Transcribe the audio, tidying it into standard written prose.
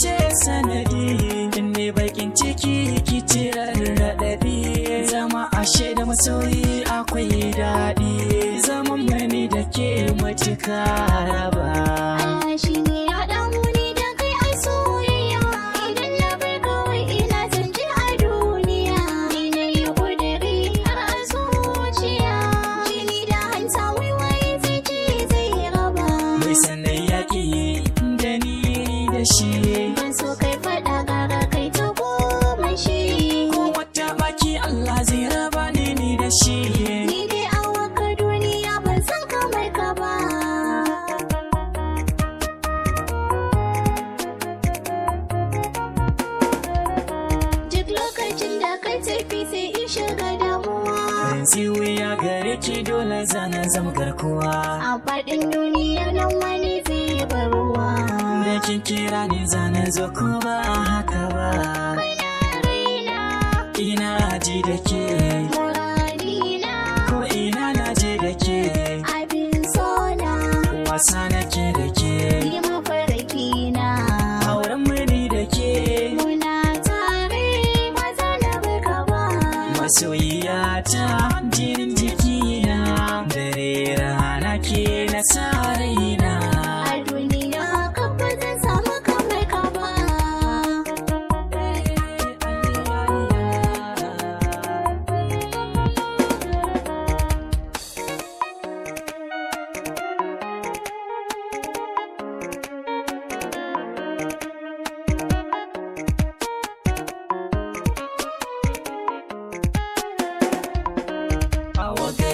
ce sanadi. In ne bakin ciki ki cire raɗaɗi. Zama ashe da masoyi akwai daɗi. Zaman mani da ke matuka raba. Allah shi ne ya haɗa mu ni da kai a soyayya. Idan na bar kawai ina zan je a duniya. Ni na yi ƙudiri har a zuciya. Jini da hanta waiwaye zai ce zai raba. Mai sannan yaƙi da ni da shi. Ban so kai faɗa gara kai ta goma shi. Ko wata baki Allah zai raba ni ni da shi. Ni dai a waka duniya ban san kamar ka ba. Duk lokacin da ka tafi sai in shiga damuwa. Yanzu wuya gare ki dole zana zama garkuwa. A faɗin duniyar nan wani zai bar ruwa. Da kin kira ni zana zo ko ba haka ba. Kana raina, Ina ji da ke, muradina, ko ina na je da ke. Abin sona, Wasa nake da ke, ni mafarkina. Auren muni da ke. Muna tare ba za na bar ka ba. Masoyiyata jinin jikina, dare rana ke na sa raina. A duniya kan ba zan samu kamar ka ba. A waga